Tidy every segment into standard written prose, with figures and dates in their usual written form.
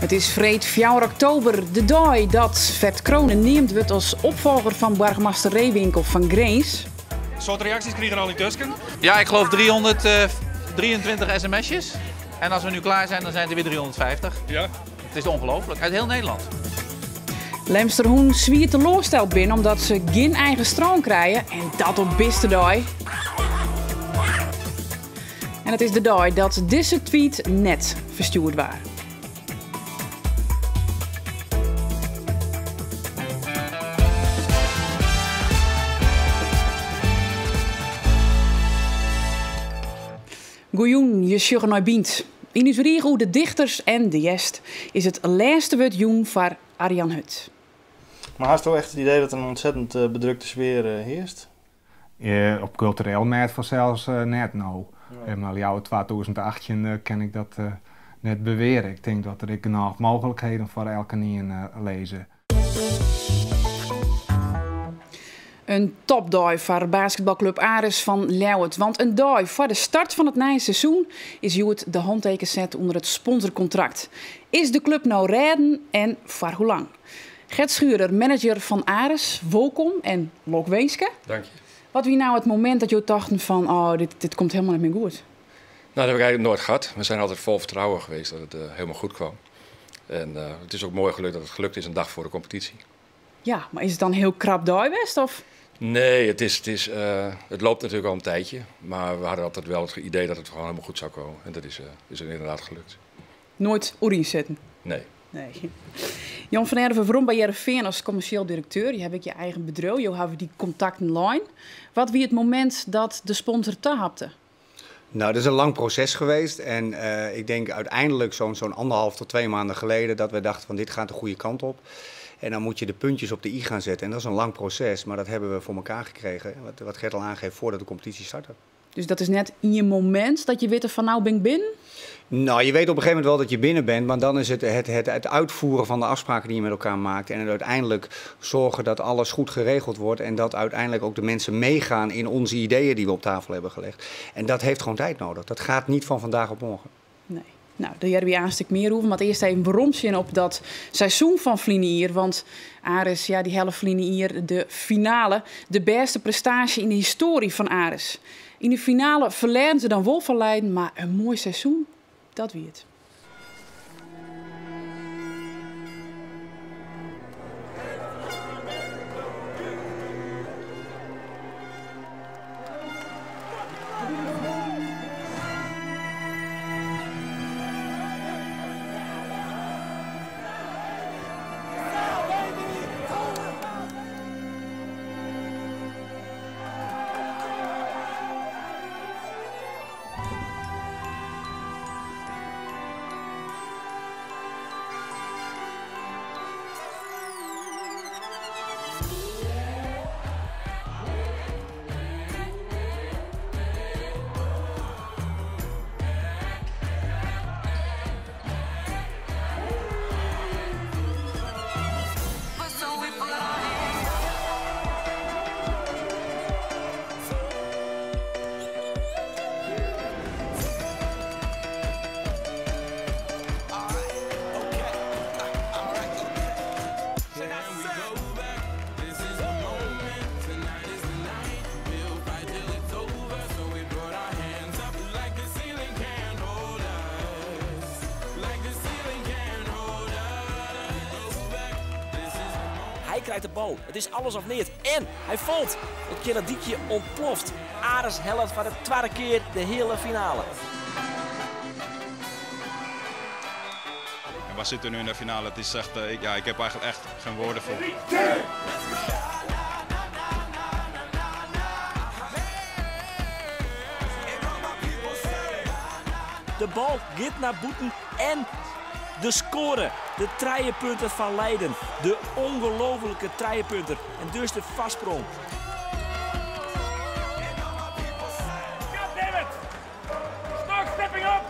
It is freed fjouwer oktober, de dei dat Ferd Crone neamd wurdt as opfolger fan boargemaster Rehwinkel fan Grins. Soad reaksjes krigen al yntusken? Ja, ik geloof 323 sms'jes. En als we nu klaar zijn, dan zijn het er weer 350. Ja. Het is ongelooflijk, uit heel Nederland. Lemsterhûn swier teloarsteld binne omdat se gjin eigen strân krije en dat op bistedei. En it is de dei dat dizze tweet net ferstjoerd waard. Goejûn, je sjogge nei Bynt. Yn ús rige oer de dichters en de hjerst is it lêste wurd jûn foar Arjan Hut. Mar hasto echt it idee dat der in ûntsettend bedrukte sfear hearst? Op kultureel mêd fansels net, no. Mar Ljouwert 2018 kin ik dat net beweare. Ik tink dat der ek genôch mooglikheden foar elkenien lizze. In topdei foar basketbalklup Aris fan Ljouwert. Want in dei foar de start fan it nije seizoen is hjoed de hanteken set ûnder it sponsorkontrakt. Is de klup no rêden en foar hoe lang? Gert Schurer, manager fan Aris, wolkom en lokwinske. Dank je. Wat wie nou it momint dat jo tochten fan, oh, dit komt helemaal net mear goed? Nou, dat heb ik eigenlijk nooit gehad. We zijn altijd vol vertrouwen geweest dat het helemaal goed kwam. En het is ook mooi gelukt dat het gelukt is een dag voor de competitie. Ja, maar is het dan heel krap dei west? Of? Nee, het loopt natuurlijk al een tijdje. Maar we hadden altijd wel het idee dat het gewoon helemaal goed zou komen. En dat is inderdaad gelukt. Nooit oerien zitten? Nee. Nee. Jan van Erven, waarom bij Hearrenfean als commercieel directeur? Je hebt ook je eigen bedrijf, je hebt die contacten lijn. Wat wie het moment dat de sponsor tahapte? Dat is een lang proces geweest en ik denk uiteindelijk zo'n anderhalf tot 2 maanden geleden dat we dachten van dit gaat de goede kant op. En dan moet je de puntjes op de i gaan zetten en dat is een lang proces, maar dat hebben we voor elkaar gekregen, wat Gert al aangeeft, voordat de competitie startte. Dus dat is net in je moment dat je weet van nou ben ik binnen? Je weet op een gegeven moment wel dat je binnen bent, maar dan is het uitvoeren van de afspraken die je met elkaar maakt en het uiteindelijk zorgen dat alles goed geregeld wordt en dat uiteindelijk ook de mensen meegaan in onze ideeën die we op tafel hebben gelegd. En dat heeft gewoon tijd nodig. Dat gaat niet van vandaag op morgen. Nee. Daar hebben we een stuk meer over. Maar eerst even bromsje op dat seizoen van Vlinier. Want Aris, die helft Vlinier, de finale. De beste prestatie in de historie van Aris. In de finale verlenen ze dan wel van Leiden, maar een mooi seizoen, dat wie het. Hij krijgt de bal. Het is alles of niet. En hij valt. Het Keradiekje ontploft. Aris helpt voor de tweede keer de hele finale. En we zitten nu in de finale. Het is echt, ik, ja, ik heb eigenlijk echt geen woorden voor. De bal gaat naar Boeten en de score. De treiepunten van Leiden. De ongelofelijke treiepunter. En dus de vastsprong. God damn it! Start stepping up!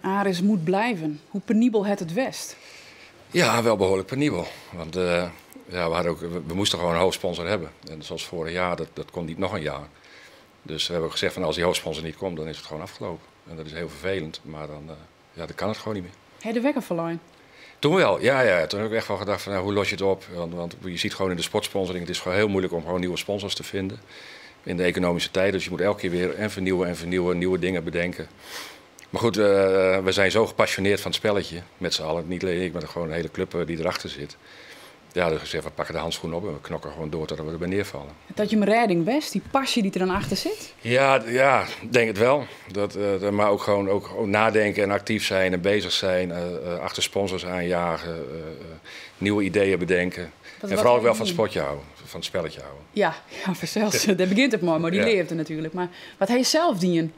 Aris moet blijven. Hoe penibel hat it west? Ja, wel behoorlijk penibel. Want ja, we, hadden ook, we moesten gewoon een hoofdsponsor hebben. En zoals vorig jaar, dat kon niet nog een jaar. Dus we hebben ook gezegd van als die hoofdsponsor niet komt, dan is het gewoon afgelopen. En dat is heel vervelend, maar dan, ja, dan kan het gewoon niet meer. Heb je de wekker verloren? Toen wel, ja. Toen heb ik echt wel gedacht van, nou, hoe los je het op? Want je ziet gewoon in de sportsponsoring, het is gewoon heel moeilijk om gewoon nieuwe sponsors te vinden. In de economische tijd, dus je moet elke keer weer en vernieuwen en vernieuwen, nieuwe dingen bedenken. Maar goed, we zijn zo gepassioneerd van het spelletje, met z'n allen. Niet alleen ik, maar gewoon de hele club die erachter zit. Ja, dus gezegd, we pakken de handschoen op en we knokken gewoon door totdat we erbij neervallen. Dat je mijn redding best, die passie die er dan achter zit? Ja, denk het wel. Maar ook gewoon ook nadenken en actief zijn en bezig zijn. Achter sponsors aanjagen, nieuwe ideeën bedenken. En vooral ook wel van het sportje houden, van het spelletje houden. Ja, ja, vanzelfs. Daar begint het mooi, maar die leefde natuurlijk. Maar wat hij zelf dien?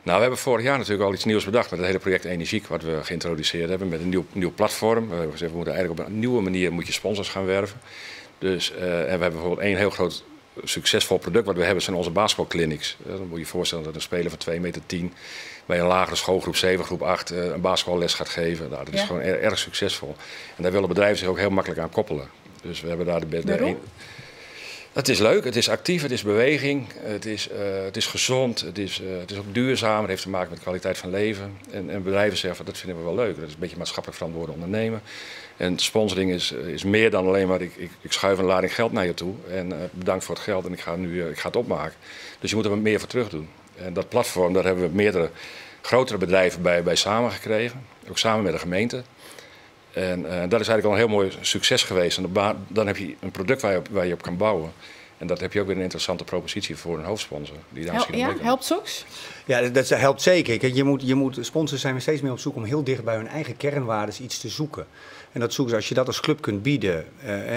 Nou, we hebben vorig jaar natuurlijk al iets nieuws bedacht met het hele project Energiek, wat we geïntroduceerd hebben met een nieuw platform. We hebben gezegd, we moeten eigenlijk op een nieuwe manier moet je sponsors gaan werven. Dus, en we hebben bijvoorbeeld één heel groot succesvol product wat we hebben, zijn onze basketbalclinics. Dan moet je je voorstellen dat een speler van 2,10 meter bij een lagere school, groep 7, groep 8, een basketballes gaat geven. Nou, dat is gewoon erg succesvol. En daar willen bedrijven zich ook heel makkelijk aan koppelen. Dus we hebben daar de Waarom? Het is leuk, het is actief, het is beweging, het is gezond, het is ook duurzaam, het heeft te maken met kwaliteit van leven. En bedrijven zeggen van, dat vinden we wel leuk, dat is een beetje maatschappelijk verantwoord ondernemen. En sponsoring is meer dan alleen maar ik schuif een lading geld naar je toe en bedankt voor het geld en ik ga nu, ik ga het opmaken. Dus je moet er wat meer voor terug doen. En dat platform, daar hebben we meerdere grotere bedrijven bij samengekregen, ook samen met de gemeente. En dat is eigenlijk al een heel mooi succes geweest. En dan heb je een product waar je op kan bouwen. En dat heb je ook weer een interessante propositie voor een hoofdsponsor. Die daar misschien mee kan. Helpt zoiets? Ja, dat helpt zeker. Kijk, sponsors zijn steeds meer op zoek om heel dicht bij hun eigen kernwaardes iets te zoeken. En dat zoeken ze, als je dat als club kunt bieden.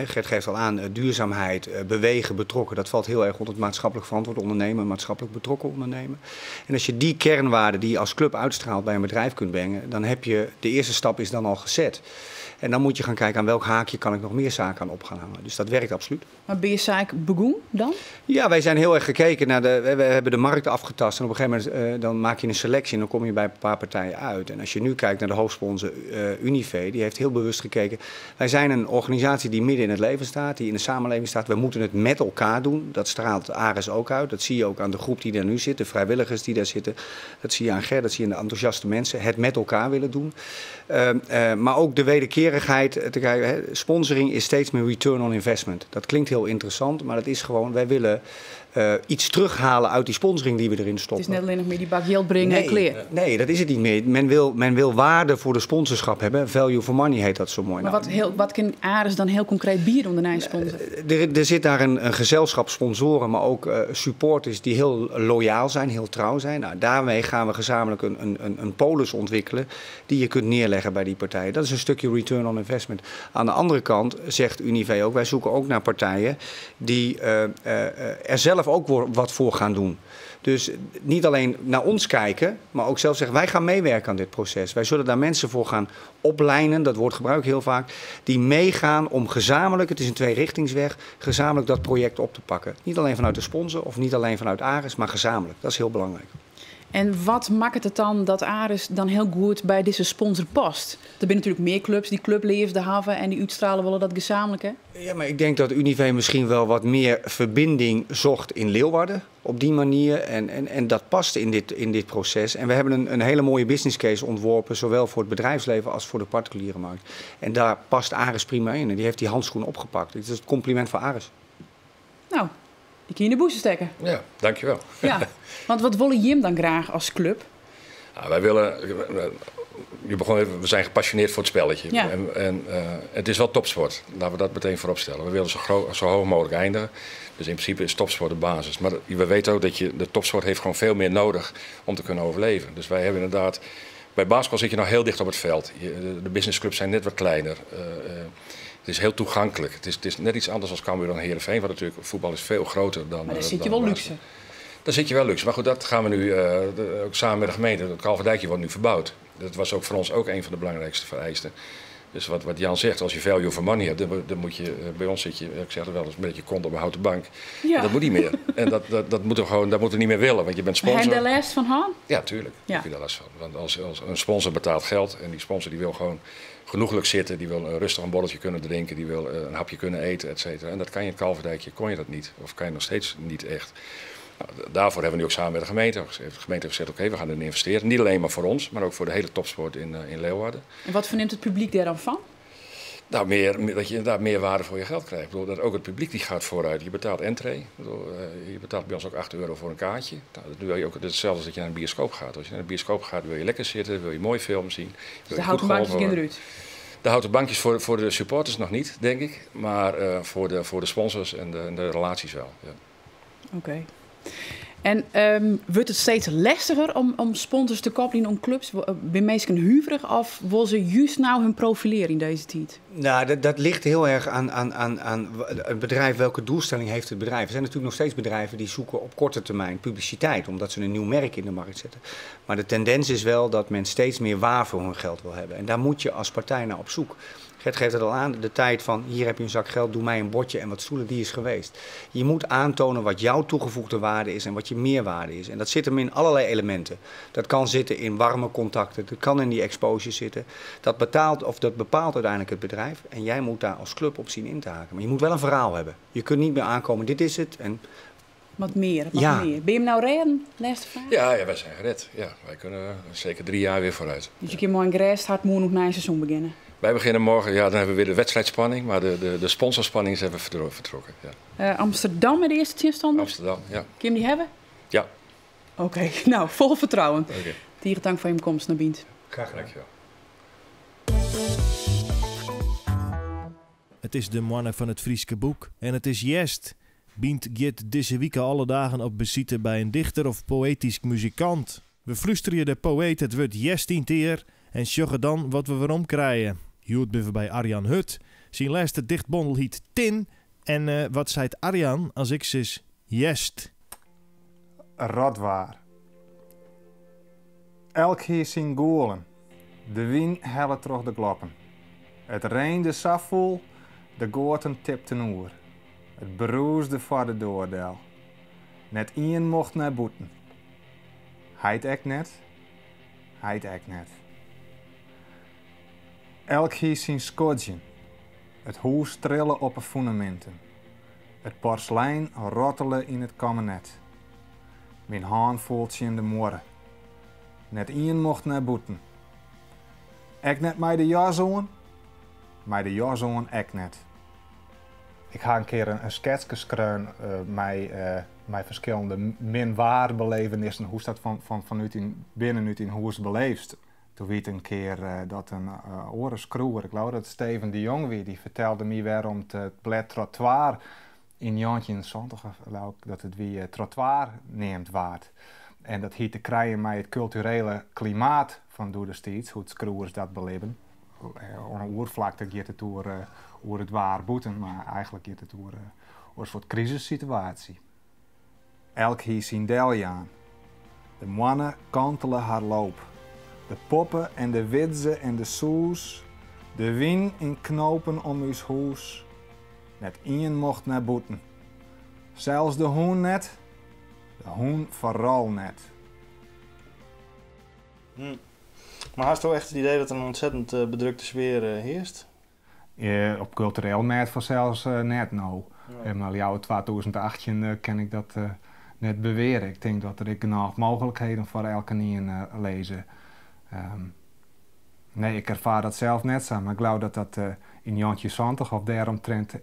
Gert geeft al aan, duurzaamheid, bewegen, betrokken. Dat valt heel erg onder het maatschappelijk verantwoord ondernemen, maatschappelijk betrokken ondernemen. En als je die kernwaarden die je als club uitstraalt bij een bedrijf kunt brengen, dan heb je, de eerste stap is dan al gezet. En dan moet je gaan kijken aan welk haakje kan ik nog meer zaken aan op gaan hangen. Dus dat werkt absoluut. Maar ben je zaak begoen dan? Ja, wij zijn heel erg gekeken naar de... We hebben de markt afgetast en op een gegeven moment dan maak je een selectie en dan kom je bij een paar partijen uit. En als je nu kijkt naar de hoofdsponsor Univé, die heeft heel bewust gekeken. Wij zijn een organisatie die midden in het leven staat, die in de samenleving staat. We moeten het met elkaar doen. Dat straalt Aris ook uit. Dat zie je ook aan de groep die daar nu zit, de vrijwilligers die daar zitten. Dat zie je aan Gert, dat zie je aan de enthousiaste mensen. Het met elkaar willen doen. Maar ook de wederkerigheid te kijken. Hè. Sponsoring is steeds meer return on investment. Dat klinkt heel interessant, maar dat is gewoon, wij willen iets terughalen uit die sponsoring die we erin stoppen. Het is net alleen nog meer die bak geld brengen en kleer. Nee, dat is het niet meer. Men wil waarde voor de sponsorschap hebben. Value for money heet dat zo mooi. Maar wat kan Aris dan heel concreet bieden onder een sponsor? Er zit daar een gezelschap sponsoren, maar ook supporters die heel loyaal zijn, heel trouw zijn. Nou, daarmee gaan we gezamenlijk een polis ontwikkelen die je kunt neerleggen bij die partijen. Dat is een stukje return on investment. Aan de andere kant zegt Univé ook, wij zoeken ook naar partijen die er zelf ook wat voor gaan doen. Dus niet alleen naar ons kijken, maar ook zelf zeggen, wij gaan meewerken aan dit proces. Wij zullen daar mensen voor gaan opleiden, dat woord gebruik ik heel vaak, die meegaan om gezamenlijk, het is een tweerichtingsweg, gezamenlijk dat project op te pakken. Niet alleen vanuit de sponsor of niet alleen vanuit Aris, maar gezamenlijk. Dat is heel belangrijk. En wat maakt het dan dat Aris dan heel goed bij deze sponsor past? Er zijn natuurlijk meer clubs die clubleefde hebben en die uitstralen willen dat gezamenlijk, hè? Ja, maar ik denk dat Univé misschien wel wat meer verbinding zocht in Leeuwarden op die manier. En dat past in dit proces. En we hebben een hele mooie business case ontworpen, zowel voor het bedrijfsleven als voor de particuliere markt. En daar past Aris prima in. En die heeft die handschoen opgepakt. Het is het compliment voor Aris. Nou, die kun je in de boezem steken. Ja, dankjewel. Ja, want wat willen Jim dan graag als club? Nou, wij willen, je begon even, we zijn gepassioneerd voor het spelletje. Ja. En het is wel topsport. Laten we dat meteen voorop stellen. We willen zo hoog mogelijk eindigen. Dus in principe is topsport de basis. Maar we weten ook dat de topsport heeft gewoon veel meer nodig om te kunnen overleven. Dus wij hebben inderdaad... Bij basketbal zit je nou heel dicht op het veld. De businessclubs zijn net wat kleiner. Het is heel toegankelijk. Het is net iets anders als Cambuur dan Heerenveen. Want natuurlijk, voetbal is veel groter dan... Maar daar zit je dan wel luxe. Daar zit je wel luxe. Maar goed, dat gaan we nu ook samen met de gemeente. Het Kalverdijkje wordt nu verbouwd. Dat was ook voor ons ook een van de belangrijkste vereisten. Dus wat, wat Jan zegt, als je value for money hebt, dan, dan moet je, bij ons zit je, ik zeg het wel eens, met je kont op een houten bank. Ja. En dat moet niet meer. En dat, dat, dat moeten we gewoon, dat moeten we niet meer willen, want je bent sponsor. En daar last van han? Ja, tuurlijk. Ja. Heb je daar last van. Want als, als een sponsor betaalt geld en die sponsor die wil gewoon genoeglijk zitten, die wil rustig een borreltje kunnen drinken, die wil een hapje kunnen eten, et cetera. En dat kan je in Kalverdijkje, kon je dat niet. Of kan je nog steeds niet echt. Nou, daarvoor hebben we nu ook samen met de gemeente. De gemeente heeft gezegd, oké, we gaan erin investeren. Niet alleen maar voor ons, maar ook voor de hele topsport in, in Leeuwarden. En wat verneemt het publiek daar dan van? Nou, meer, dat je inderdaad meer waarde voor je geld krijgt. Ik bedoel, dat ook het publiek die gaat vooruit. Je betaalt entree. Ik bedoel, je betaalt bij ons ook €8 voor een kaartje. Nou, dat doe je ook, het is hetzelfde als dat je naar een bioscoop gaat. Als je naar een bioscoop gaat, wil je lekker zitten, wil je mooi film zien. Dus de houten bankjes gaan eruit? De houten bankjes voor, voor de supporters nog niet, denk ik. Maar voor de sponsors en de relaties wel. Ja. Oké. Okay. En wordt het steeds lastiger om sponsors te koppelen om clubs? Ben mensen huiverig of willen ze juist nou hun profileren in deze tijd? Nou, dat, dat ligt heel erg aan het bedrijf. Welke doelstelling heeft het bedrijf? Er zijn natuurlijk nog steeds bedrijven die zoeken op korte termijn publiciteit, omdat ze een nieuw merk in de markt zetten. Maar de tendens is wel dat men steeds meer waar voor hun geld wil hebben. En daar moet je als partij naar op zoek. Gert geeft het al aan, de tijd van hier heb je een zak geld, doe mij een bordje en wat stoelen, die is geweest. Je moet aantonen wat jouw toegevoegde waarde is en wat je meerwaarde is. En dat zit hem in allerlei elementen. Dat kan zitten in warme contacten, dat kan in die exposure zitten. Dat betaalt, of dat bepaalt uiteindelijk het bedrijf en jij moet daar als club op zien in te haken. Maar je moet wel een verhaal hebben. Je kunt niet meer aankomen, dit is het. En wat meer, wat ja. meer. Ben je hem nou redden? Laatste vraag. Ja, ja, wij zijn gered. Ja, wij kunnen zeker 3 jaar weer vooruit. Dus je kunt mooi een gras hard moet nog na een seizoen beginnen? Wij beginnen morgen, ja, dan hebben we weer de wedstrijdspanning, maar de sponsorspanning is even vertrokken. Ja. Amsterdam met de eerste tegenstander? Amsterdam, ja. Kun je die hebben? Ja. Oké, okay, nou, vol vertrouwen. Okay. Tieren dank voor je komst naar Bient. Graag gedaan. Dankjewel. Het is de mannen van het Frieske boek en het is Jest. Bient gaat deze week alle dagen op besite bij een dichter of poëtisch muzikant. We fluisteren de poëet het woord Jest in teer en sjoggen dan wat we weerom krijgen. Hjoed ben we bij Arjan Hut. Zijn laatste dichtbondel heet Tin. En wat zei Arjan als ik sis Jest? Rotwaar. Elk hier zijn golen. De wien helle troch de kloppen. Het reende safvol, de goorten tipten oer. Het broesde voor de doordel. Net ien mocht naar boeten. Heit ek net, heit ek net. Elk hier zijn skodjen. Het hoes trillen op de fundamenten. Het porselein rottelen in het kabinet. Mijn haan voelt in de morren. Net ien mocht naar boeten. Ek net mij de jas aan, mij de jas aan ek net. Ik ga een keer een sketch geschreven met verschillende minwaarbelevenissen. Hoe dat vanuit in, binnenuit in huis beleefd. Toen weet een keer dat een orenskroer, ik geloof dat Steven de Jong wie, die vertelde me waarom het blad trottoir in 1970, geloof ik, dat het wie trottoir neemt waard. En dat hier te krijgen met het culturele klimaat van doedestijds, hoe het skroers dat beleven. Op een oervlakte gaat het oer het waar boeten, maar eigenlijk gaat het oer een soort crisissituatie. Elk hier zien deljaan. De mannen kantelen haar loop. De poppen en de widze en de soes. De wien in knopen om uw hoes. Net ien mocht naar boeten. Zelfs de hoen net. De hoen vooral net. Maar had je toch echt het idee dat er een ontzettend bedrukte sfeer heerst? Op cultureel net vanzelfs net nou. Ja. Maar jou 2018 ken ik dat net beweren. Ik denk dat er genoeg mogelijkheden voor elke een lezen. Nee, ik ervaar dat zelf net zo. Maar ik geloof dat dat in Jantje 20 of daaromtrent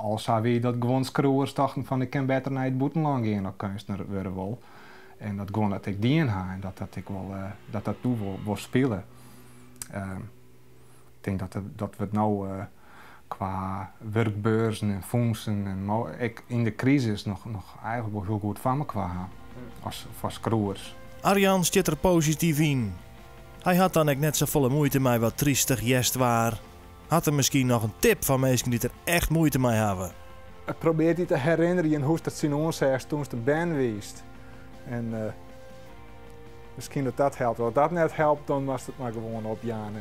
al zou wie dat gewoon skroers dachten van ik kan beter naar het boetenland gaan of kunstenaar worden wil. En dat gewoon dat ik die ha en dat ik wel dat toe wil spelen. Ik denk dat we het nou qua werkbeurzen en fondsen en ik in de crisis nog eigenlijk wel heel goed van me qua als skroers. Arjan zit er positief in. Hij had dan ook net zo volle moeite mee wat triestig jest waar. Had er misschien nog een tip van mensen die er echt moeite mee hebben? Ik probeer die te herinneren hoe het zien ons ergens toen ze de band wist. En misschien dat dat helpt. Als dat net helpt, dan was het maar gewoon op Jaan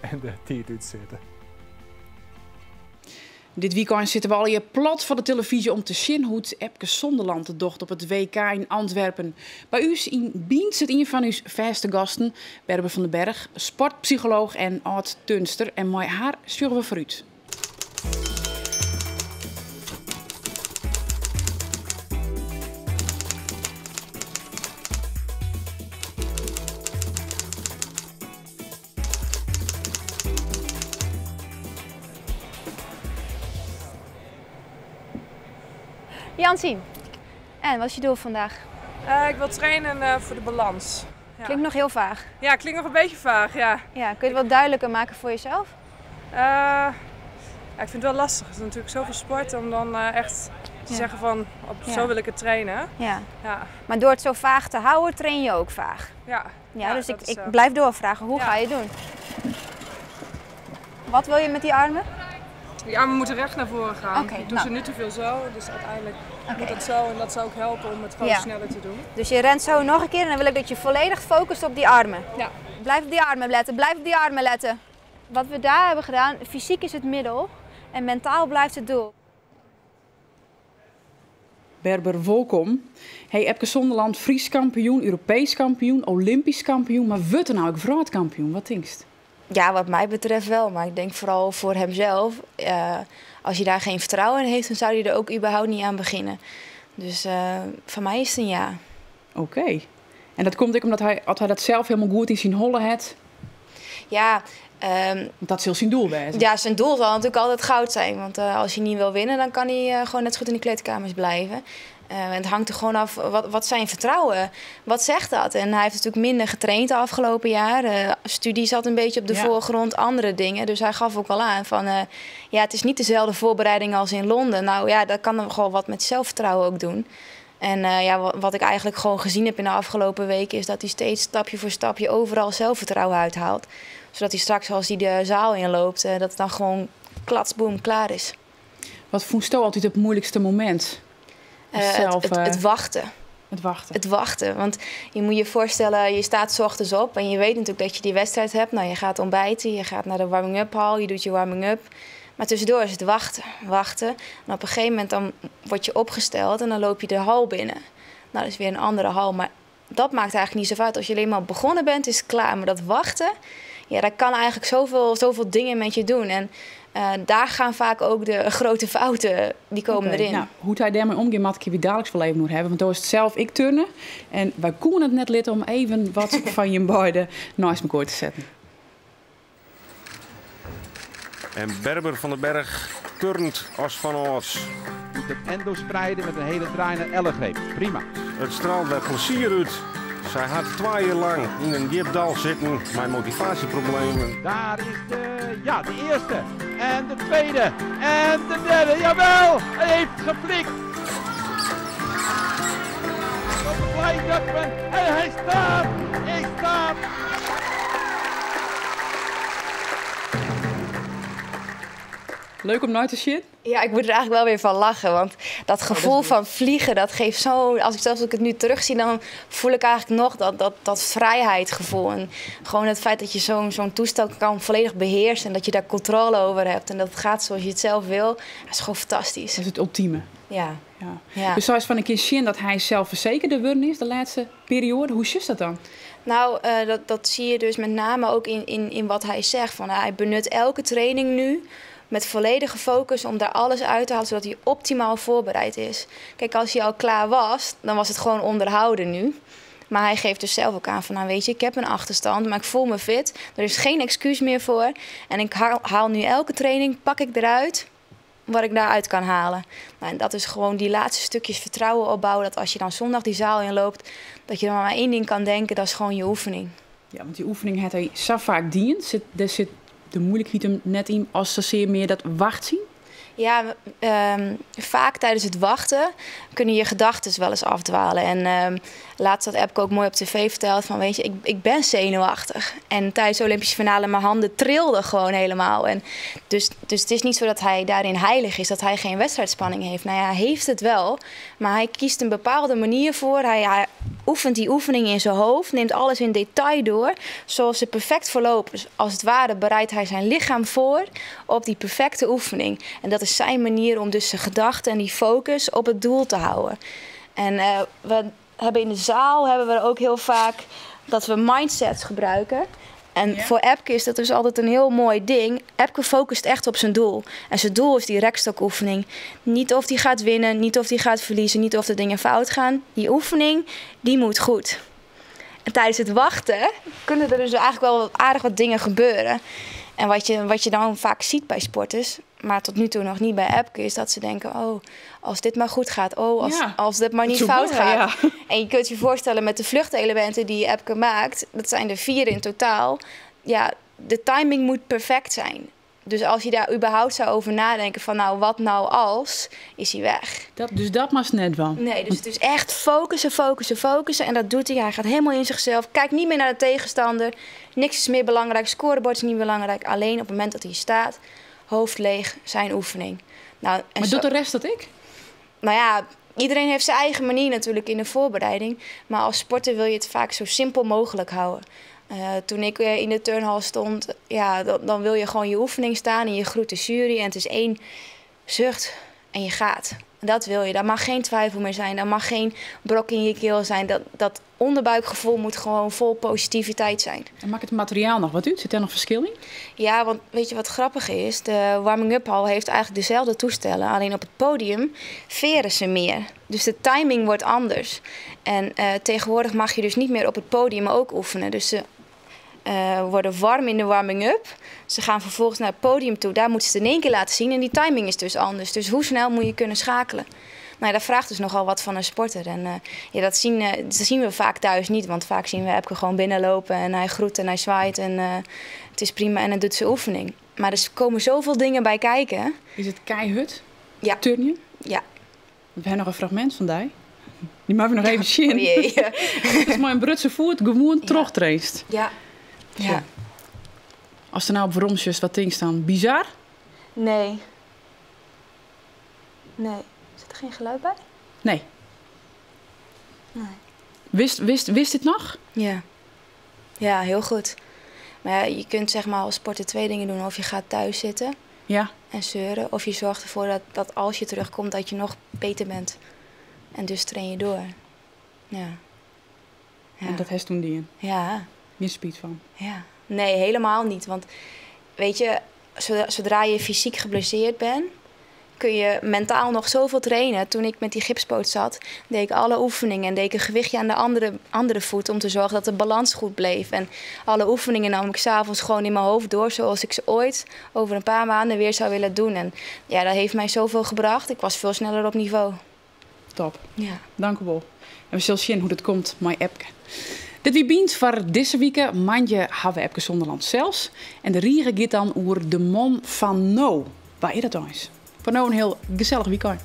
en de tijd uitzitten. Dit wykein sitte we allegear plat foar de telefyzje om te sjen hoe't Epke Zonderland it docht op it WK yn Antwerpen. By ús yn Bynt sit ien fan ús fêste gasten, Berber van den Berg, sportpsycholooch en âld-turnster. En mei har sjogge we foarút. Jansien, en wat is je doel vandaag? Ik wil trainen voor de balans. Ja. Klinkt nog heel vaag. Ja, klinkt nog een beetje vaag, ja. Ja, kun je het wat duidelijker maken voor jezelf? Ja, ik vind het wel lastig. Het is natuurlijk zoveel sport om dan echt te zeggen van, op, zo wil ik het trainen. Ja. Maar door het zo vaag te houden, train je ook vaag. Ja. Ja, Ja, dus dat is, ik blijf doorvragen. Hoe ga je het doen? Wat wil je met die armen? Die armen moeten recht naar voren gaan. Ik doe ze nu te veel zo, dus uiteindelijk moet dat zo en dat zou ook helpen om het gewoon sneller te doen. Dus je rent zo nog een keer en dan wil ik dat je volledig focust op die armen. Ja. Blijf op die armen letten, blijf op die armen letten. Wat we daar hebben gedaan, fysiek is het middel en mentaal blijft het doel. Berber, welkom. Hey, Epke Zonderland, Fries kampioen, Europees kampioen, Olympisch kampioen, maar wordt er nou ook wereldkampioen? Wat denkst? Ja, wat mij betreft wel, maar ik denk vooral voor hemzelf. Als hij daar geen vertrouwen in heeft, dan zou hij er ook überhaupt niet aan beginnen. Dus voor mij is het een ja. Oké. En dat komt ook omdat hij, als hij dat zelf helemaal goed in zijn holle heeft? Ja, Want dat zal zijn doel zijn. Ja, zijn doel zal natuurlijk altijd goud zijn. Want als hij niet wil winnen, dan kan hij gewoon net zo goed in de kleedkamers blijven. En het hangt er gewoon af, wat zijn vertrouwen? Wat zegt dat? En hij heeft natuurlijk minder getraind de afgelopen jaar. Studie zat een beetje op de voorgrond, andere dingen. Dus hij gaf ook al aan van, ja, het is niet dezelfde voorbereiding als in Londen. Nou ja, dat kan dan gewoon wat met zelfvertrouwen ook doen. En wat ik eigenlijk gewoon gezien heb in de afgelopen weken is dat hij steeds stapje voor stapje overal zelfvertrouwen uithaalt. Zodat hij straks als hij de zaal inloopt, dat het dan gewoon klatsboom klaar is. Wat vond je altijd het moeilijkste moment? Zelf, Het wachten. Het wachten. Het wachten, want je moet je voorstellen, je staat 's ochtends op en je weet natuurlijk dat je die wedstrijd hebt. Je gaat ontbijten, je gaat naar de warming-up hall, je doet je warming-up. Maar tussendoor is het wachten, wachten. En op een gegeven moment dan word je opgesteld en dan loop je de hal binnen. Dat is weer een andere hal, maar dat maakt eigenlijk niet zoveel uit. Als je alleen maar begonnen bent, is het klaar. Maar dat wachten, dat kan eigenlijk zoveel dingen met je doen. En daar gaan vaak ook de grote fouten, die komen erin. Hoe hij daarmee omgaat, moet ik je dadelijk wel even nog hebben. Want daar is het zelf ik turnen. En wij konden het net litten om even wat van je beiden naast elkaar te zetten. En Berber van den Berg turnt als van ons. Moet het endo spreiden met een hele draai naar ellegreep. Prima. Het straalt met plezier uit. Zij had 2 jaar lang in een diep dal zitten met motivatieproblemen. Daar is de eerste en de tweede en de derde. Jawel, hij heeft geflikt. Op de Flying Dutchman en hij staat, hij staat. Leuk om nooit te zien. Ja, ik moet er eigenlijk wel weer van lachen. Want dat Oh, dat is gevoel goed. van vliegen, dat geeft zo... Als ik zelfs het nu terugzie, dan voel ik eigenlijk nog dat vrijheidgevoel. En gewoon het feit dat je zo'n toestel kan volledig beheersen... en dat je daar controle over hebt en dat het gaat zoals je het zelf wil... dat is gewoon fantastisch. Dat is het ultieme. Ja. Dus zoals van een keer zien dat hij zelfverzekerder geworden is de laatste periode. Hoe is dat dan? Dat zie je dus met name ook in wat hij zegt. Van, hij benut elke training nu met volledige focus om daar alles uit te halen, zodat hij optimaal voorbereid is. Als hij al klaar was, dan was het gewoon onderhouden nu. Maar hij geeft dus zelf ook aan van, ik heb een achterstand, maar ik voel me fit. Er is geen excuus meer voor. En ik haal nu elke training, pak ik eruit wat ik daaruit kan halen. En dat is gewoon die laatste stukjes vertrouwen opbouwen, dat als je dan zondag die zaal inloopt, dat je dan maar één ding kan denken, dat is gewoon je oefening. Ja, want die oefening heeft hij zo vaak dient. Er zit de moeilijkheid hem net in als ze zeer meer dat wacht zien? Ja, vaak tijdens het wachten kunnen je gedachten wel eens afdwalen. En laatst had Epke ook mooi op tv verteld van, ik ben zenuwachtig. En tijdens de Olympische finale, mijn handen trilden gewoon helemaal. En dus het is niet zo dat hij daarin heilig is, dat hij geen wedstrijdspanning heeft. Hij heeft het wel, maar hij kiest een bepaalde manier voor. Hij oefent die oefening in zijn hoofd, neemt alles in detail door, zoals ze perfect verlopen. Dus als het ware bereidt hij zijn lichaam voor op die perfecte oefening. En dat is zijn manier om dus zijn gedachten en die focus op het doel te houden. En we hebben in de zaal hebben we ook heel vaak dat we mindsets gebruiken. En voor Epke is dat dus altijd een heel mooi ding. Epke focust echt op zijn doel. En zijn doel is die rekstokoefening. Niet of hij gaat winnen, niet of hij gaat verliezen, niet of de dingen fout gaan. Die oefening, die moet goed. En tijdens het wachten kunnen er dus eigenlijk wel aardig wat dingen gebeuren. En wat je dan vaak ziet bij sporters, maar tot nu toe nog niet bij Epke, is dat ze denken, oh, als dit maar goed gaat. Oh, als dit maar niet Dat zou fout willen, gaat. ja. En je kunt je voorstellen met de vluchtelementen die Epke maakt, dat zijn er 4 in totaal. Ja, de timing moet perfect zijn. Dus als je daar überhaupt zou over nadenken van, nou, wat nou als, is hij weg. Dus dat mag net wel. Nee, dus het is echt focussen, focussen, focussen. En dat doet hij. Hij gaat helemaal in zichzelf. Kijkt niet meer naar de tegenstander. Niks is meer belangrijk. Scorebord is niet belangrijk. Alleen op het moment dat hij staat, hoofd leeg, zijn oefening. Maar doet de rest dat ik? Iedereen heeft zijn eigen manier natuurlijk in de voorbereiding. Maar als sporter wil je het vaak zo simpel mogelijk houden. Toen ik in de turnhal stond, dan wil je gewoon je oefening staan en je groet de jury. En het is 1 zucht en je gaat. En dat wil je. Daar mag geen twijfel meer zijn. Daar mag geen brok in je keel zijn. Dat onderbuikgevoel moet gewoon vol positiviteit zijn. En maakt het materiaal nog wat uit? Zit daar nog verschil in? Ja, want weet je wat grappig is? De warming-up hal heeft eigenlijk dezelfde toestellen. Alleen op het podium veren ze meer. Dus de timing wordt anders. En tegenwoordig mag je dus niet meer op het podium ook oefenen. Dus ze worden warm in de warming-up. Ze gaan vervolgens naar het podium toe. Daar moeten ze het in één keer laten zien. En die timing is dus anders. Dus hoe snel moet je kunnen schakelen? Dat vraagt dus nogal wat van een sporter. En dat zien we vaak thuis niet. Want vaak zien we Epke gewoon binnenlopen. En hij groet en hij zwaait. En het is prima. En hij doet zijn oefening. Maar er komen zoveel dingen bij kijken. Is het keihut? Ja. Turnen? Ja. We hebben nog een fragment van die. Die mag we nog even zien. Oh jee. Het is maar een Brutse voet, gewoon terugtraist. Ja. Zo. Ja. Als er nou op Romsjes wat dingen staan, bizar? Nee. Nee. Zit er geen geluid bij? Nee. Nee. Wist dit nog? Ja. Ja, heel goed. Maar je kunt als sporter 2 dingen doen. Of je gaat thuis zitten en zeuren. Of je zorgt ervoor dat als je terugkomt, dat je nog beter bent. En dus train je door. Ja. Ja. En dat heeft toen die in. Ja. Geen speed van. Ja. Nee, helemaal niet. Want zodra je fysiek geblesseerd bent, kun je mentaal nog zoveel trainen. Toen ik met die gipspoot zat, deed ik alle oefeningen en deed ik een gewichtje aan de andere voet om te zorgen dat de balans goed bleef. En alle oefeningen nam ik 's avonds gewoon in mijn hoofd door, zoals ik ze ooit over een paar maanden weer zou willen doen. En dat heeft mij zoveel gebracht. Ik was veel sneller op niveau. Top. Ja. Dank u wel. En we zullen zien hoe dat komt, mijn Epke. Dit wie bient voor deze week, mandje hebben we Epke Zonderland zelfs. En de rieren gaat dan oer de man van No. Waar is dat dan eens? Voor nou een heel gezellig weekend.